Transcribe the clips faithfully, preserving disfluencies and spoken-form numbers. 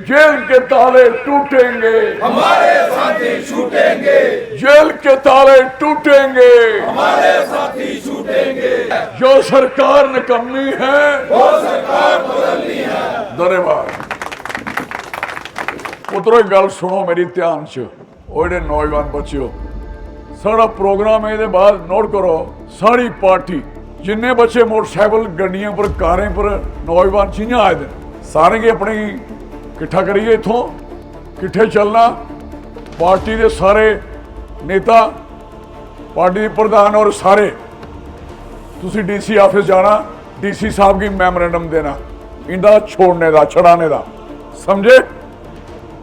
Jail के ताले टूटेंगे, हमारे साथी छूटेंगे। जेल के ताले टूटेंगे, हमारे साथी छूटेंगे। जो सरकार निकम्मी है, वो सरकार बदलनी है। धन्यवाद। पुत्रो, एक गल सुनो मेरी ध्यान च, ओ जेह्ड़े नौजवान बच्चे हो, साढ़ा प्रोग्राम है, एह्दे बाद नोट करो, साढ़ी पार्टी जिन्ने बच्चे मोटरसाइकिल, गड्डियें पर, कारें पर, नौजवान जि'यां आए दे न, सारें गी अपने गी किट्ठा करियै इत्थों किट्ठे चलना। पार्टी दे सारे नेता, पार्टी दे प्रधान और सारे, तुसी डीसी आफिस जाना, डीसी साहब गी मेमोरेंडम देना, इंदा छोड़ने दा, छड़ाने दा, समझे?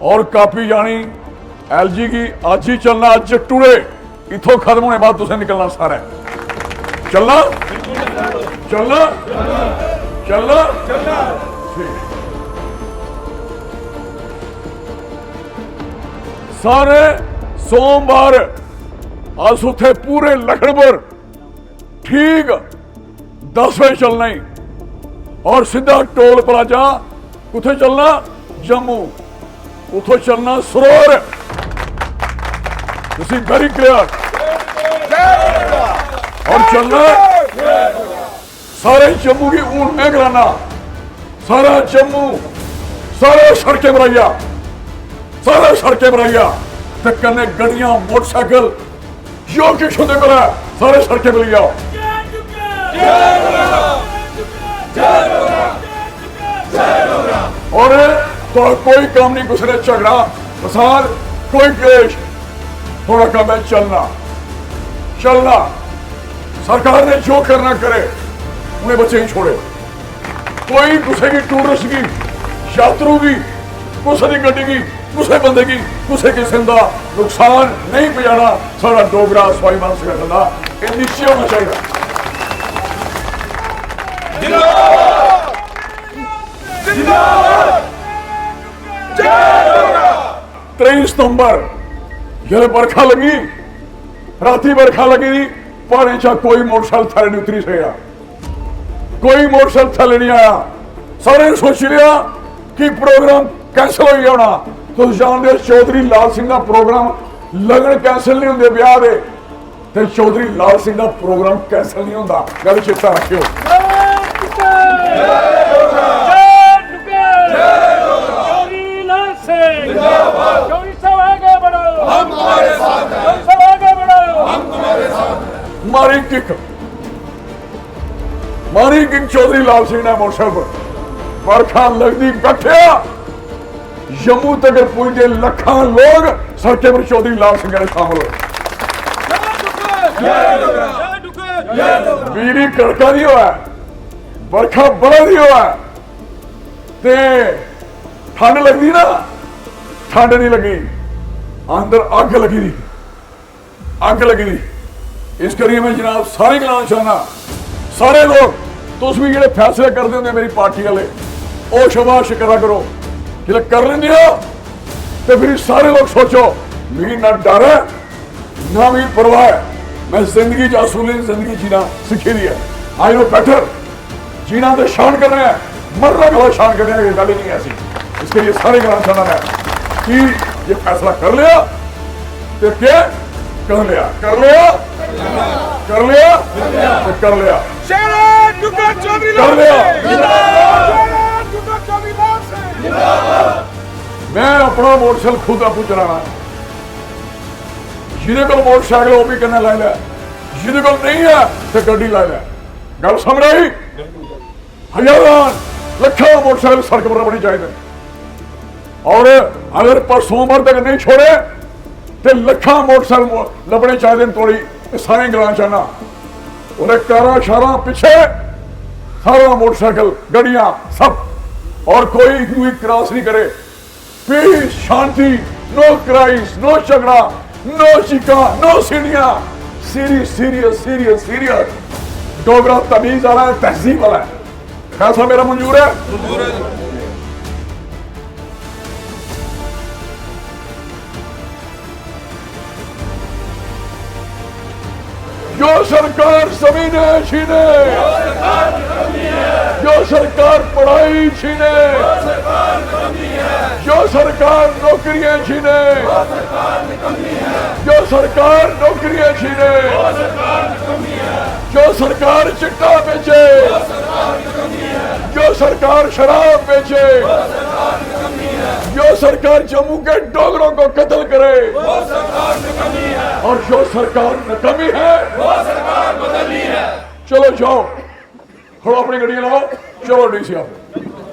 और कापी जानी एलजी गी, अज्ज ही चलना, अज्ज टुडे, इत्थों खत्म होने बाद तुसें निकलना सारा। चलना? चलना? चलना? ठीक। सारे सोमवार अस उत्थे पूरे लखनपुर ठीक दस बजे चलना ही, और सिद्धा टोल प्लाजा, कुत्थे चलना? जम्मू। उत्थों चलना सरोर। तुसी very clear। और चलना सारे जम्मू गी हून मैं कराना, सारा जम्मू, सारे सड़कें पर आई जा, सारे सड़कें पर आई जा, ते कन्नै गड्डियां, मोटरसाइकिल, जो किश उंदे कोल ऐ, सारे सड़कें पर लेई आओ। और तो कोई कम्म नहीं, कुसै ने झगड़ा, फसाद, कोई क्लेश। थोड़ा कम्म है चलना, चलना। सरकार ने जो करना करे, उन्हें बच्चे ही छोड़े। कोई कुसै गी, टूरिस्ट गी, यात्रु गी, कुसै दी गड्डी गी, कुसै बंदे गी कुसै किस्म दा नुकसान नहीं पजाना। साढ़ा डोगरा स्वाभिमान संगठन दा एह् निश्चय होना चाहिदा। जिंदाबाद! जिंदाबाद! जय डोगरा! त्रेई सितंबर जिसलै बरखा लगी, राती बरखा लगी, प्हाड़ें चा कोई मोटरसाइकिल थल्ले नहीं उतरी सकेआ। कोई मोटरसाइकिल थल्ले नहीं आया। सारे सोची लिया कि प्रोग्राम कैंसिल होई जाना। तुस जानदे हो, चौधरी लाल सिंह दा प्रोग्राम लगन कैंसिल नहीं होंदे ब्याह दे, ते चौधरी लाल सिंह दा प्रोग्राम कैंसिल नहीं होंदा। गल चेता रखियो। जय टुके! जय टुके! चौधरी लाल सिंह! जिंदाबाद! चौधरी साहब आगे बढ़ो! हम तुम्हारे साथ हैं। चौधरी साहब आगे बढ़ो! हम तुम्हारे साथ हैं। मारी किक, मारी किक चौधरी लाल सिंह ने मोटरसाइकिल पर। बरखा लगदी बैठिया, जम्मू तगर पुजदे लक्खां लोग सड़कें पर चौधरी लाल सिंह ने शामिल होए। बीरी कड़का दी होऐ, बरखा बरा दी होऐ, ते ठंड लगदी ना, ठंड नहीं लगी, अंदर अग्ग लगी दी। अग्ग लगी दी। इस करियै मैं जनाब सारे गलाना चाहना, सारे लोग, तुस भी जेह्ड़े फैसले करदे होंदे मेरी पार्टी आह्ले, ओह् शाबाश करा करो। जिसलै कर लेंदे हो, ते फिर सारे लोग सोचो, मिगी ना डर ऐ, ना मिगी परवाह ऐ। मैं जिंदगी च असूली जिंदगी जीना सिक्खी दी ऐ। I know better। जीना ते शान कन्नै ऐ, मरना कोला शान कन्नै, ये गल्ल ही नहीं ऐसी। इसके लिए सारे गलाना चाहना मैं कि ये फैसला कर लिया, ते क्या कर लिया, कर लिया, कर लिया, ते कर लिया। शेरे डुग्गर चौधरी लाल कर लिया। सिंह। शेरे डुग्गर चौधरी लाल सिंह। मैं अपना मोटरसाइकिल खुद आपूं चलाना, जिदे कोल मोटरसाइकिल ओह् भी कन्नै लाई लै, जिदे कोल नहीं है ते गड्डी लाई लै। गल समझ आई? हजारां लक्खां मोटरसाइकिल सड़क पर लब्भने चाहिए। और अगर पर सोमवार तक नहीं छोड़े, ते लक्खां मोटरसाइकिल मो-, लब्भने चाहिए न। थोड़ी सारें ग्रां चाहना, उन्हें कारां शारां पिछे, सारा मोटरसाइकिल, गड्डियां, सब, और कोई इतनी क्रॉस नहीं करे। पीस, शांति, नो क्राइस, नो झगड़ा, नो चीकां, नो सीढ़ियां। Serious, serious, serious, serious. Dogra तमीज वाला है, तहजीब वाला है। फैसला मेरा मंजूर है। जो सरकार जमीनें छीने, जो सरकार पढ़ाई छीने, जो सरकार नौकरियां छीने, जो सरकार नौकरियां छीने, जो सरकार चिट्टा बेचे, जो सरकार शराब बेचे, जो सरकार जम्मू के डोगरों को कत्ल करे, और जो सरकार नकमी है, चलो जाओ, खड़ो, अपनी गड्डियां लाओ, चलो डीसी ऑफिस।